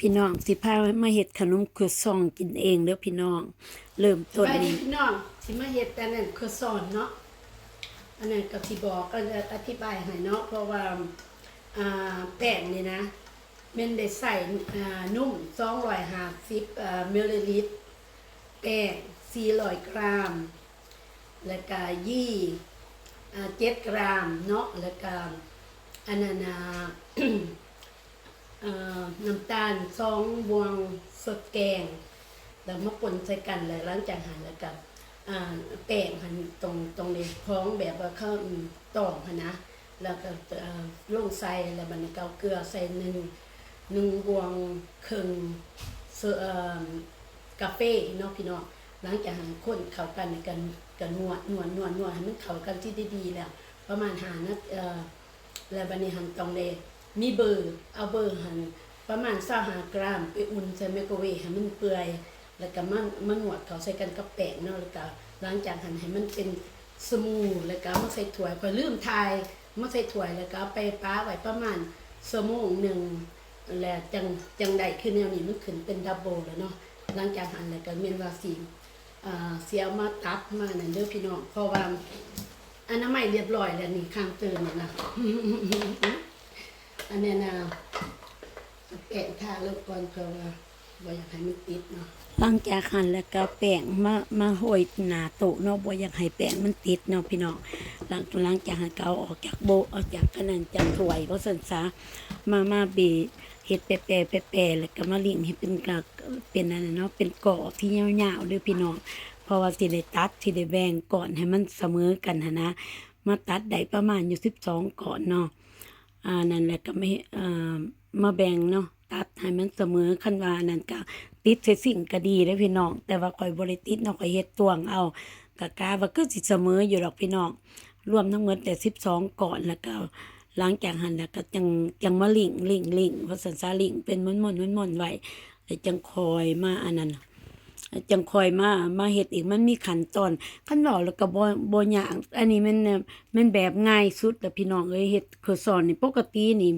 ພີ່ນ້ອງ ຊິພາມາເຮັດຂະໜົມຄົວຊອງກິນເອງເດີພີ່ນ້ອງ. ເລີ່ມຕົ້ນນີ້ ພີ່ນ້ອງ ຊິມາເຮັດອັນນັ້ນ ຄົວຊອງເນາະ. ອັນນັ້ນກໍຊິບອກ ອະທິບາຍໃຫ້ເນາະ ເພາະວ່າ ອ່າ ແປ້ງນີ້ນະ ແມ່ນໄດ້ໃຊ້ ອ່າ ນົມ ສອງຮ້ອຍຫ້າສິບ ເອີ ມິນລີລິດ, ແປ້ງ ສີ່ຮ້ອຍກຣາມ ແລ້ວກະຢີ່ ເຈັດກຣາມເນາະ, ແລ້ວກະອັນນັ້ນ ເອີ ນ້ຳຕານ ສອງບ່ວງຊົດແກງ ແລ້ວມາປົນໃສ່ກັນ. ແລ້ວຫຼັງຈາກຫັ້ນ ແລ້ວກະ ອ່າ ແປ້ງຫັ້ນ ຕ້ອງ ຕ້ອງໄດ້ຂອງແບບວ່າເຂົາ ອືມ ຕ້ອງຫັ້ນນະ, ແລ້ວກໍ ເອີ ລົງໃສ່ ແລ້ວບັດນີ້ກໍເອົາເກືອໃສ່ ໜຶ່ງ ໜຶ່ງບ່ວງເຄິ່ງ ເອີ ກາເຟເນາະພີ່ນ້ອງ. ຫຼັງຈາກນັ້ນຄົນເຂົ້າກັນ ແລ້ວກໍ ກໍນວດ ນວດ ນວດ ນວດໃຫ້ມັນເຂົ້າກັນທີ່ດີໆ ແລ້ວປະມານຫ້ານາ ເອີ ແລ້ວບັດນີ້ຫັ້ນຕ້ອງໄດ້ມີເບີ ເອົາເບີຫັ້ນປະມານຊາວຫ້າກຣາມ ໄປອຸ່ນໃສ່ໄມໂຄເວຟໃຫ້ມັນເປື່ອຍ ແລ້ວກໍມາ ມານວດເຂົ້າໃສ່ກັນກັບແປ້ງເນາະ. ແລ້ວກໍຫຼັງຈາກຫັ້ນໃຫ້ມັນເປັນສະມູດ ແລ້ວກໍເອົາມາໃສ່ຖ້ວຍ. ຂ້ອຍລືມຖ່າຍ ມາໃສ່ຖ້ວຍ ແລ້ວກໍເອົາໄປປະໄວ້ປະມານຊົ່ວໂມງໜຶ່ງ ແລ້ວຈັ່ງ ຈັ່ງໄດ້ຄືແນວນີ້ ມັນຂຶ້ນເປັນດັບເບິນແລ້ວເນາະ. ຫຼັງຈາກຫັ້ນແລ້ວກໍແມ່ນວ່າຊິ ເອີ ຊິເອົາມາຕັດມານັ້ນເດີພີ່ນ້ອງ ເພາະວ່າອະນາໄມລຽບຮ້ອຍແລ້ວນີ້ ຂ້າງເຕີນນີ້ນະ. ອັນນັ້ນນະ ແປ້ງທາລົງກ່ອນ ເພາະວ່າບໍ່ຢາກໃຫ້ມັນຕິດເນາະ. ຫຼັງຈາກຫັ້ນແລ້ວກໍເອົາແປ້ງມາ ມາໂຮຍໜ້າໂຕະເນາະ ບໍ່ຢາກໃຫ້ແປ້ງມັນຕິດເນາະພີ່ນ້ອງ. ຫຼັງ ຫຼັງຈາກຫັ້ນກໍເອົາອອກຈາກໂບ ເອົາຈາກອັນນັ້ນ ຈາກຖ້ວຍວ່າຊັ້ນຊະ ມາ ມາບີບ ເຮັດແປໆໆໆ ແລ້ວກໍມາລິ້ງໃຫ້ເປັນກະ ເປັນອັນນັ້ນເນາະ ເປັນກ້ອນທີ່ຍາວໆເດີພີ່ນ້ອງ. ເພາະວ່າຊິໄດ້ຕັດ ຊິໄດ້ແບ່ງກ້ອນໃຫ້ມັນສະເໝີກັນຫັ້ນນະ. ມາຕັດໄດ້ປະມານຢູ່ສິບສອງກ້ອນເນາະ. ອ່າ ນັ້ນແຫຼະ ກໍມາເຮັດ ເອີ ມາແບ່ງເນາະ ຕັດໃຫ້ມັນສະເໝີ. ຄັນວ່າອັນນັ້ນກໍຕິດໃສ່ຊິງກໍດີເດ້ພີ່ນ້ອງ ແຕ່ວ່າຂ້ອຍບໍ່ໄດ້ຕິດເນາະ ຂ້ອຍເຮັດຕວງເອົາ ກໍກະວ່າຄືຊິສະເໝີຢູ່ດອກພີ່ນ້ອງ. ລວມທັງໝົດໄດ້ສິບສອງກ້ອນ ແລ້ວກໍຫຼັງຈາກຫັ້ນແລ້ວກໍຈັ່ງ ຈັ່ງມາລິ້ງ ລິ້ງ ລິ້ງ ວ່າຊັ້ນຊະ ລິ້ງເປັນມ້ວນໆ ມ້ວນໆໄວ້ ແລ້ວຈັ່ງຄ່ອຍມາອັນນັ້ນ ຈັ່ງຄ່ອຍມາ ມາເຮັດອີກ. ມັນມີຂັ້ນຕອນ ຄັນເວົ້າແລ້ວກໍບໍ່ ບໍ່ຍາກ. ອັນນີ້ແມ່ນ ແມ່ນແບບງ່າຍສຸດລະພີ່ນ້ອງເອີຍ ເຮັດຄົວຊອງນີ້. ປົກກະຕິນີ້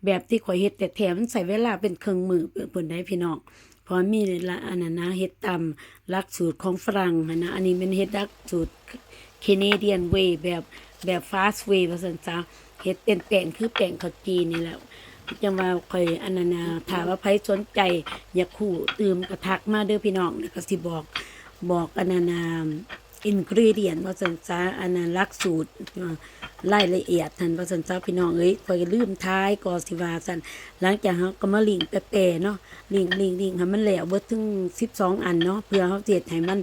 ແບບທີ່ຂ້ອຍເຮັດແທ້ໆ ມັນໃຊ້ເວລາເປັນເຄິ່ງມື້ພຸ້ນໃດ໋ພີ່ນ້ອງ ເພາະມີລະ ອັນນັ້ນນະ ເຮັດຕາມຫຼັກສູດຂອງຝຣັ່ງຫັ້ນນະ. ອັນນີ້ແມ່ນເຮັດຫຼັກສູດ Canadian way ແບບ ແບບ fast way ວ່າຊັ້ນຊະ ເຮັດເປັນແປ້ງຄືແປ້ງເຂົ້າຈີ່ນີ້ແຫຼະ. ຈັ່ງວ່າຂ້ອຍ ອັນນັ້ນນະ ຖ້າວ່າໃຜສົນໃຈຢາກຮູ້ຕື່ມກໍທັກມາເດີພີ່ນ້ອງ ແລ້ວກໍຊິບອກ ບອກອັນນັ້ນນະ ingredient ວ່າຊັ້ນຊະ ອັນນັ້ນຫຼັກສູດ ລາຍລະອຽດຫັ້ນວ່າຊັ້ນຊະພີ່ນ້ອງເອີຍ. ຂ້ອຍກໍລືມຖ່າຍກໍຊິວ່າຊັ້ນ. ຫຼັງຈາກເຮົາກໍມາລິ້ງແປໆເນາະ ລິ້ງໆໆ ໃຫ້ມັນແລ້ວເບິດເຖິງສິບສອງອັນເນາະ ເພື່ອເຮົາຊິເຮັດໃຫ້ມັນ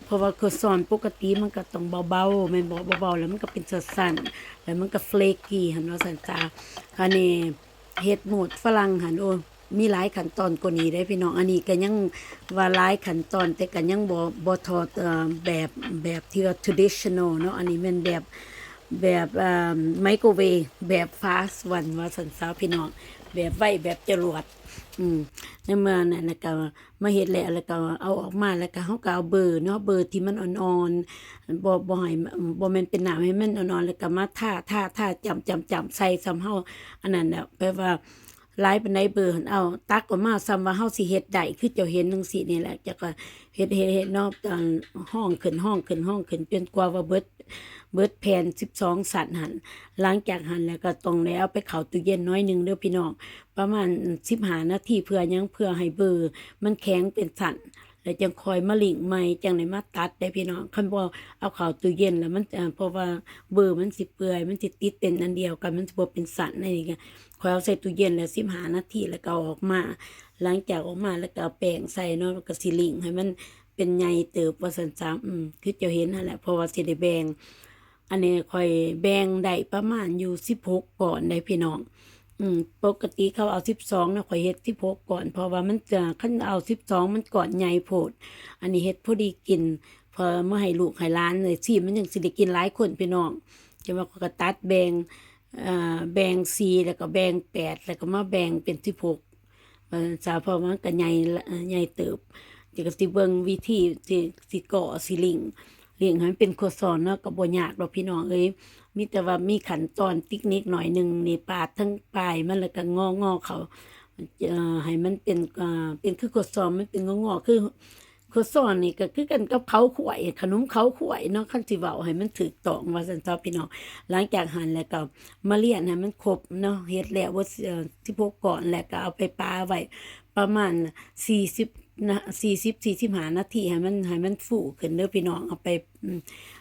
ເພາະວ່າຄົວຊອງປົກກະຕິມັນກໍຕ້ອງເບົາໆ ແມ່ນບໍ່ ເບົາໆ ແລ້ວມັນກໍເປັນສັ້ນໆ ແລ້ວມັນກໍ flaky ຫັ້ນວ່າຊັ້ນຊະ. ອັນນີ້ເຮັດໂມດຝຣັ່ງຫັ້ນ ໂອ້ ມີຫຼາຍຂັ້ນຕອນກວ່ານີ້ເດ້ພີ່ນ້ອງ. ອັນນີ້ກໍຍັງວ່າຫຼາຍຂັ້ນຕອນ ແຕ່ກໍຍັງບໍ່ ບໍ່ເທົ່າ ເອີ ແບບ ແບບທີ່ວ່າ traditional ເນາະ. ອັນນີ້ແມ່ນແບບ ແບບ ເອີ ໄມໂຄເວຟ ແບບ fast one ວ່າຊັ້ນຊະພີ່ນ້ອງ ແບບໄວ ແບບຈະຫຼວດ. ອືມ ໃນເມື່ອນັ້ນນະກໍ ມາເຮັດແລ້ວ ແລ້ວກໍເອົາອອກມາ ແລ້ວກໍເຮົາກໍເອົາເບີເນາະ ເບີທີ່ມັນອ່ອນໆ ບໍ່ ບໍ່ໃຫ້ ບໍ່ແມ່ນເປັນໜ້າ ໃຫ້ມັນອ່ອນໆ ແລ້ວກໍມາທາ ທາ ທາ ຈ້ຳ ຈ້ຳ ຈ້ຳໃສ່ ສ່ຳເຮົາອັນນັ້ນແຫຼະ. ແປວ່າຫຼາຍປານໃດເບີຫັ້ນ ເອົາຕັກອອກມາສ່ຳວ່າເຮົາຊິເຮັດໄດ້ ຄືເຈົ້າເຫັນຈັ່ງຊີ້ນີ້ແຫຼະ. ເຈົ້າກໍເຮັດ ເຮັດ ເຮັດເນາະ ຕອນຮອງຂຶ້ນ ຮອງຂຶ້ນ ຮອງຂຶ້ນ ຈົນກວ່າວ່າເບິດ ເບິດແຜ່ນສິບສອງຊັ້ນຫັ້ນ. ຫຼັງຈາກຫັ້ນແລ້ວກໍຕ້ອງໄດ້ເອົາໄປເຂົ້າຕູ້ເຢັນໜ້ອຍໜຶ່ງເດີພີ່ນ້ອງ ປະມານສິບຫ້ານາທີ ເພື່ອຫຍັງ? ເພື່ອໃຫ້ເບີມັນແຂງເປັນຊັ້ນ ແລ້ວຈັ່ງຄ່ອຍມາລິ້ງໃໝ່ ຈັ່ງໄດ້ມາຕັດເດ້ພີ່ນ້ອງ. ຄັນບໍ່ເອົາເຂົ້າຕູ້ເຢັນແລ້ວມັນ ເອີ ເພາະວ່າເບີມັນຊິເປື່ອຍ ມັນຊິຕິດເປັນອັນດຽວກັນ ມັນຊິບໍ່ເປັນຊັ້ນ. ອັນນີ້ກໍຂ້ອຍເອົາໃສ່ຕູ້ເຢັນແລ້ວສິບຫ້ານາທີ ແລ້ວກໍເອົາອອກມາ. ຫຼັງຈາກອອກມາແລ້ວກໍເອົາແປ້ງໃສ່ເນາະ ແລ້ວກໍຊິລິ້ງໃຫ້ມັນເປັນໃຫຍ່ເຕີບວ່າຊັ້ນຊະ. ອືມ ຄືເຈົ້າເຫັນຫັ້ນແຫຼະ ເພາະວ່າຊິໄດ້ແບ່ງ ອັນນີ້ຂ້ອຍແບ່ງໄດ້ປະມານຢູ່ສິບຫົກກ້ອນໄດ໋ພີ່ນ້ອງ. ອືມ ປົກກະຕິເຂົາເອົາສິບສອງເນາະ ຂ້ອຍເຮັດສິບຫົກກ້ອນ ເພາະວ່າມັນຈະ ຄັນເອົາສິບສອງມັນກ້ອນໃຫຍ່ໂພດ. ອັນນີ້ເຮັດພໍດີກິນ ເພື່ອມາໃຫ້ລູກໃຫ້ຫຼານໄດ້ຊີມ ມັນຈັ່ງຊິໄດ້ກິນຫຼາຍຄົນພີ່ນ້ອງ. ຈັ່ງວ່າຂ້ອຍກໍຕັດແບ່ງ ເອີ ແບ່ງສີ່ ແລ້ວກໍແບ່ງແປດ ແລ້ວກໍມາແບ່ງເປັນສິບຫົກ ວ່າຊັ້ນຊະ ເພາະວ່າມັນກໍໃຫຍ່ ໃຫຍ່ເຕີບ. ແຕ່ກໍຊິເບິ່ງວິທີ ຊິ ຊິກໍ ຊິລິ້ງ ລິ້ງໃຫ້ມັນເປັນຄົວຊອງເນາະ ກໍບໍ່ຍາກດອກພີ່ນ້ອງເອີຍ. ມີແຕ່ວ່າມີຂັ້ນຕອນເຕັກນິກໜ້ອຍໜຶ່ງນີ້ ປາດທັງປາຍມັນ ແລ້ວກໍງໍໆເຂົ້າ ເອີ ໃຫ້ມັນເປັນ ເອີ ເປັນຄືຄົວຊອງ ມັນເປັນງໍໆ ຄືຄົວຊອງນີ້ກໍຄືກັນກັບເຂົ້າຂ້ວຍ ຂະໜົມເຂົ້າຂ້ວຍເນາະ ຄັນຊິເວົ້າໃຫ້ມັນຖືກຕ້ອງວ່າຊັ້ນຊະພີ່ນ້ອງ. ຫຼັງຈາກຫັ້ນແລ້ວກໍມາລຽນໃຫ້ມັນຄົບເນາະ ເຮັດແລ້ວເບິດ ເອີ ສິບຫົກກ້ອນ ແລ້ວກໍເອົາໄປປາໄວ້ປະມານສີ່ສິບນະ ສີ່ສິບ ສີ່ສິບຫ້ານາທີ ໃຫ້ມັນ ໃຫ້ມັນຟູຂຶ້ນເດີພີ່ນ້ອງ. ເອົາໄປ ອາ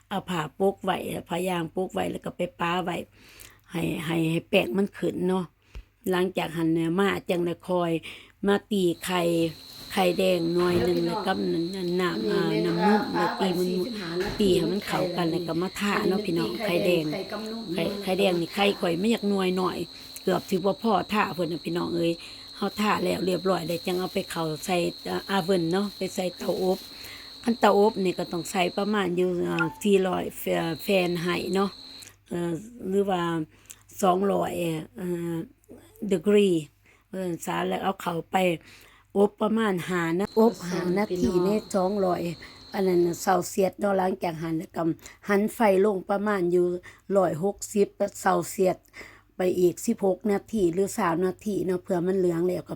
ເອົາຜ້າປົກໄວ້ ຜ້າຢາງປົກໄວ້ ແລ້ວກໍໄປປາໄວ້ ໃຫ້ ໃຫ້ ໃຫ້ແປ້ງມັນຂຶ້ນເນາະ. ຫຼັງຈາກຫັ້ນມາຈັ່ງໄດ້ຄ່ອຍມາຕີໄຂ່ ໄຂ່ແດງໜ່ວຍໜຶ່ງ ແລ້ວກັບນ້ຳ ນ້ຳນົມ ແລ້ວຕີມັນ ຕີໃຫ້ມັນເຂົ້າກັນ ແລ້ວກໍມາທາເນາະພີ່ນ້ອງ. ໄຂ່ແດງ ໄຂ່ ໄຂ່ແດງນີ້ໄຂ່ຂ້ອຍມັນຢາກໜ່ວຍໜ້ອຍ ເກືອບຊິບໍ່ພໍທາເພິ່ນນະພີ່ນ້ອງເອີຍ. ເຮົາທາແລ້ວຮຽບຮ້ອຍແລ້ວ ຈັ່ງເອົາໄປເຂົ້າໃສ່ ເອີ ອາເວີນເນາະ ໄປໃສ່ເຕົາອົບ. ຄັນເຕົາອົບນີ້ກໍຕ້ອງໃສ່ປະມານຢູ່ ເອີ ສີ່ຮ້ອຍ ຟາເຣນໄຮເນາະ ເອີ ຫຼືວ່າສອງຮ້ອຍ ເອີ ດີກຣີ ເອີ ສາ ແລ້ວເອົາເຂົ້າໄປອົບປະມານຫ້ານາ ອົບຫ້ານາທີໃນສອງຮ້ອຍ ອັນນັ້ນ ເຊວຊຽສເນາະ. ຫຼັງຈາກຫັ້ນແລ້ວກໍຫັນໄຟລົງປະມານຢູ່ຮ້ອຍຫົກສິບ ເຊວຊຽສ ໄປອີກສິບຫົກນາທີ ຫຼື ຊາວນາທີເນາະ ເພື່ອມັນເຫຼືອງແລ້ວກໍ